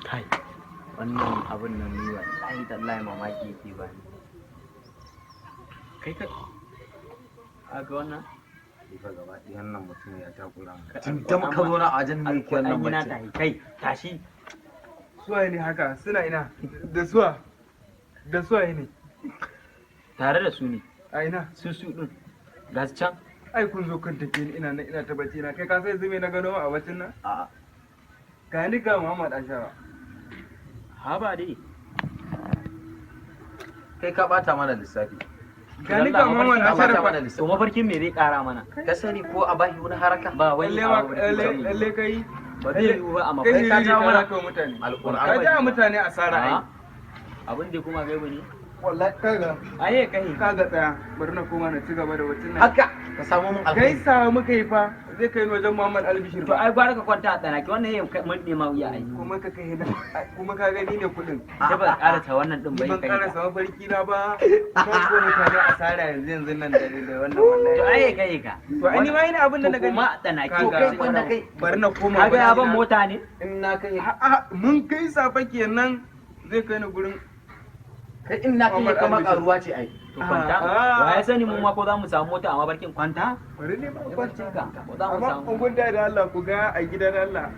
Kai, wannan abun nan ni wallahi tallahi mamaki yake bani. Kai, ka ga wannan? Fa gaba ɗaya wannan mutum ya takura mu. Kai, Tun da muka zo na a wajen ne yake wannan Alƙur'an yana baccin. tahi. Kai, tashi. Suwaye ne haka? Suna ina? Da suwa? Da suwaye ne? Tare da su ne. A ina? Su din ga su can. Ai kun zo kan take ni, ina nan ina ta bacci na. Kai, ka sai zume na gano a baccin nan? A'a. Ga ni ga Muhammad Ashara. Haba dai. Kai, ka bata mana lissafi. Ga ni ga Muhammad Ka bata Ashara. mana To, lissafi. mafarkin me zai kara mana? Ka sani ko a bahi wani haraka? Ba wani Lalle a ma mafarki ba zai yiwu. lalle kai. Ba zai yiwu ba a Kai mafarki. ka ka jawo mana. ka mutane. Alƙur'an. Ka ja mutane asara ai. A'a. Abin da kuma gaibu ne. Wallahi kaga Aye, kai. Kaga, tsaya, bari na koma na ci gaba da baccin nan. Haka ka samu mun alkhairi. Gaisa muka yi fa, zai kai ni wajen Muhammad Albishir. To, ai gwara ka kwanta a tsanaki, wannan yayin mun nema wuya ai. Kuma ka kai na, kuma ka gani ne kudin. Sai ba ka karasa wannan din Ni bai ban kai karasa ka. mafarki na ba. Ka ko mutane asara yanzu yanzu nan da wannan wallahi. To, ai kai ka. To, ai ni ma ina abin da na To, gani. kuma a tsanaki. Kaga. Kai wanda kai. Bari na koma Kaga ya bacci ban na. mota ne. In na kai A'a, mun kai safa kenan, zai kai ni gurin kai, in na kai Muhammad kamar Albishir. karuwa ce ai. To, kwanta. Ah. Wa ya sani mu ma ko za mu samu mota a mafarkin? Kwanta. Bari ne ba Barcin ka ko za mu amma samu. in kun da Allah ku ga a gidan Allah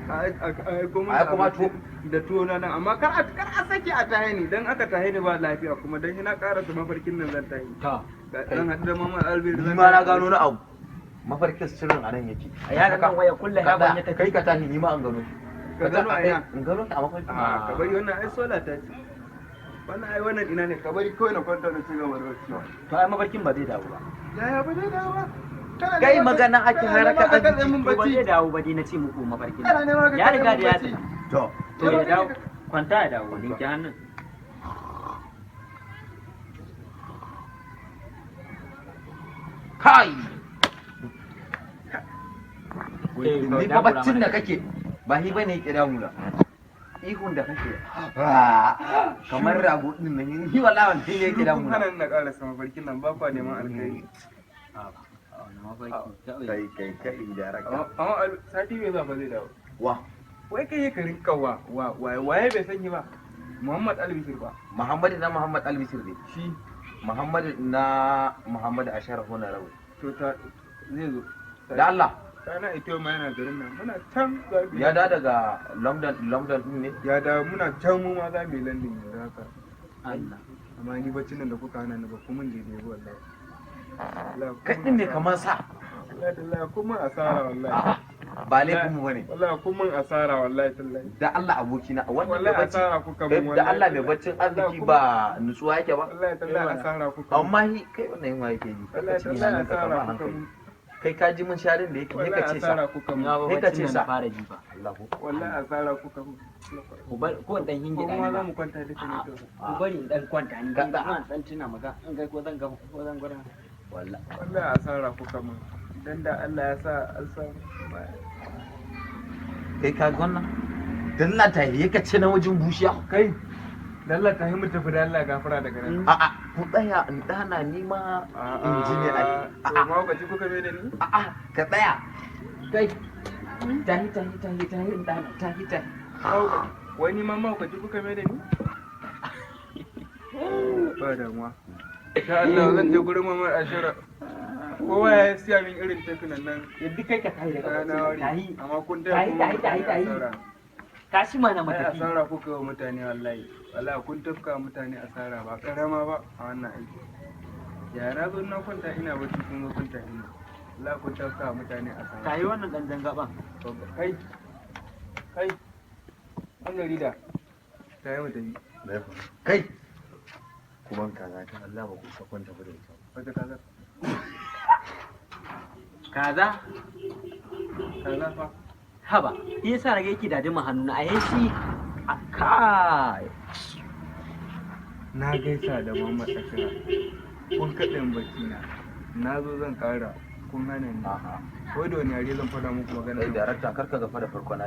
a aiko mun A aiko ma abinci da tuwo na nan, amma kar a sake a tahe ni, dan aka tahe ni ba lafiya kuma, dan ina karasa mafarkin nan zan tahi. To. Ga dan haɗu da Muhammad Albishir Ni zan ma na tahi. gano na abu. Mafarkin sirrin a nan yake. A yaran nan waya kulle Ka ya ban ya tsaya, tafi. kai ka tashi, ni ma an gano. Ka gano a ina? In gano ta a mafarkin. A, ka bari, wannan ai sola ta ce. Wannan ai wannan ina ne? Ka bari kawai na kwanta na ci gaba da bacci. To, ai mafarkin ba zai dawo ba. Yaya ba zai dawo ba? Kana Kai, nema magana ake kana haraka nema ka katse arziki. min To, ba bacci. zai dawo ba dai, na ce muku mafarkin. Kana nema ka Ya katse riga min da ya bacci. tafi. To. To, ya dawo. Kwanta, ya dawo. Dinki hannun. Kai. Eh, Ni fa baccin da kake ba hi bane yake damuna. Ihun da kake kamar rago din nan, ni wallahi wannan ne yake Kun damuna. hana ni na karasa mafarkin nan, ba kwa neman alkhairi. Mafarki. Kai kai kai, daraka. Amma sati mai zuwa ba zai dawo. Wa? Wai kai, ka rinka wa wa waye bai sani ba? Muhammad Albishir ba. Muhammadu na Muhammad Albishir ne. Shi. Muhammadu na Muhammad Ashar Hona Rawi. To, ta zai zo. Da Allah. Sana ita ma yana garin nan, muna can za mu yi- Ya da daga London, London din ne. Ya da, muna can, mu ma za mu yi landing yanzu haka. Allah. Amma ni baccin nan da kuka hana ni ba kuma daidai ba wallahi. Wallahi Kai kun din ne asara. kamar sa. Wallahi tallahi kun mun asara wallahi. Ba laifin mu bane. Wallahi kun mun asara wallahi tallahi. Da Allah abokina, wannan mai Wallahi bacci asara kuka mun da wallahi. Allah mai baccin arziki ba nutsuwa yake ba. Wallahi tallahi asara kuka mun. Amma hi kai, wannan yunwa yake ji. Wallahi Ka cinye tallahi hannunka asara kamar kuka hankali. mun. Kai, ka ji mun sharin da yake ne ka Wallahi ce sa. asara kuka mun. Na ba Sai ka baccin ce nan sa. na fara ji ba. Allahu. Wallahi asara kuka mun. Ku bar ko in dan hinge Ko ma za ba. mu kwanta duka ne to. Ku bari in dan kwanta ni. Ka Dai tsaya. kuma in dan tuna maga in ga ko zan ga ko zan gwada. Wallahi. Wallahi asara kuka mun. Dan da Allah ya sa an samu. Kai, ka ga wannan? Dan Allah ta yi ka ce na wajen bushiya. Kai, da Allah ta yi mu tafi, da Allah gafara daga nan. A'a, ku tsaya in dana ni ma in ji ne ai. A'a. Ma ku kuka mai da ni? A'a, ka tsaya. Kai. Tahi tahi tahi tahi in dana, tahi tahi. Wai ni ma mahaukaci kuka mai da ni? Ba damuwa. Insha Allah zan je gurin Mamar Ashira. Kowa ya siya min irin tafinan nan. Yadda kai ka tahi daga Na baccin nan. wari. Tahi. Amma kun taya Tahi kuma tahi tahi mutane tahi. asara. Tashi mana mu Ai tafi. asara kuka wa mutane wallahi. Wallahi kun tafka mutane asara ba karama ba a wannan aiki. Ya na zo na kwanta ina bacci, kun zo kwanta ina. Wallahi kun tafka wa mutane asara. Tahi wannan dan dangaban. Kai. Kai. An jarida. Tayi mu tafi. Kai. Kuban kaza ta Allah ba ku sakon tafi da ita. Wata kaza. Kaza. Kaza fa. Haba, shi yasa naga yake dadin hannu na a shi. A kai. Na gaisa da Muhammad Ashira. Kun kaɗin bacci na. Na zo zan ƙara, kun hana ni. A'a. Ko da wani yare zan faɗa muku magana Kai nan? darakta, kar ka gafa da farko na.